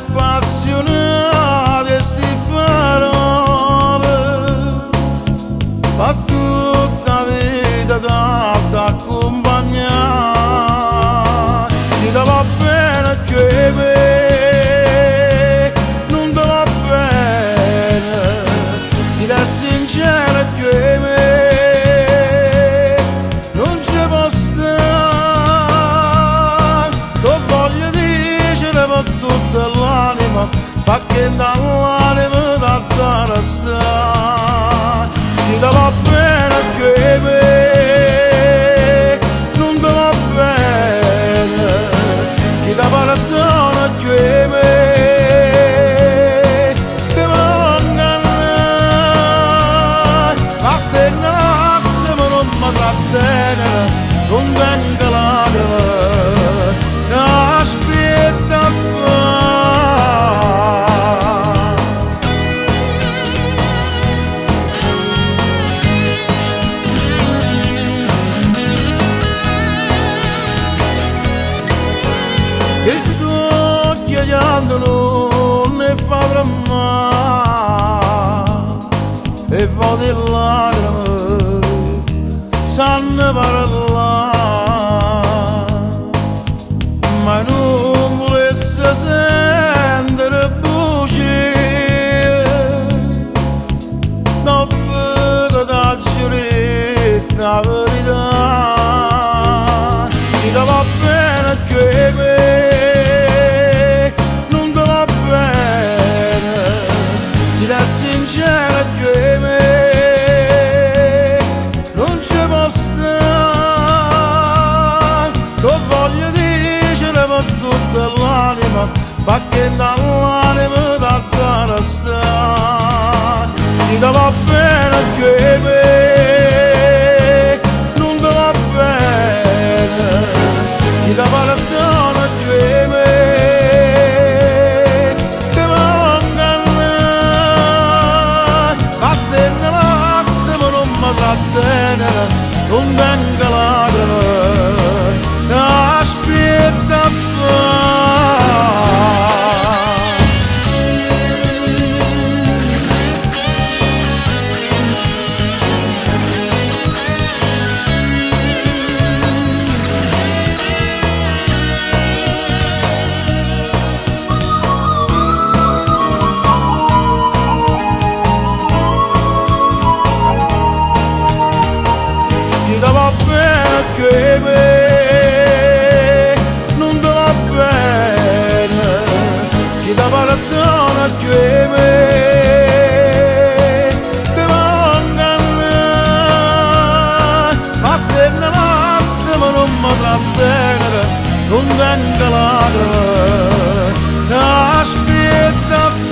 Appassionata 'e 'sti parole, pa tutta 'a vita t'adda accumpagnà. Chi te vo' bene cchiù 'e me, nun te vo' bene, chi t'è sincero cchiù 'e me, nun ce po' sta. T' 'o voglio dicere pe' tutta l'anima, pecché 'int'a ll'anema t'adda restà. Chi te vo' bene cchiù 'e me, nun te vo' bene, chi te perdona cchiù 'e me, te vo' 'ngannà. Vattenne lassame nun me trattenere, nun tengo lacrime, che aspiette a fa'? Chist'uocchie chianto nun 'e fa tremmà, 'E vote 'e lacrime sanno parlà, Ma nun vulesse sentere bucie, Doppo che t'aggio ditto 'a verità. Chi te vo' bene cchiù 'e me, nun te vo' bene, chi t'è sincero cchiù 'e me, nun ce po' sta. T' 'o voglio dicere pe' tutta l'anima, pecché 'int'a ll'anema t'adda restà. Chi te vo' bene cchiù 'e me, nun te vo' bene, chi te perdona cchiù 'e me, te vo' 'ngannà. Vattenne lassame nun me trattenere, nun tengo lacrime, che aspiette a fa'? Chi te vo' bene cchiù 'e me, nun te vo' bene, chi te perdona cchiù 'e me, te vo' 'ngannà. Vattenne lassame nun me trattenere, nun tengo lacrime, che aspiette a.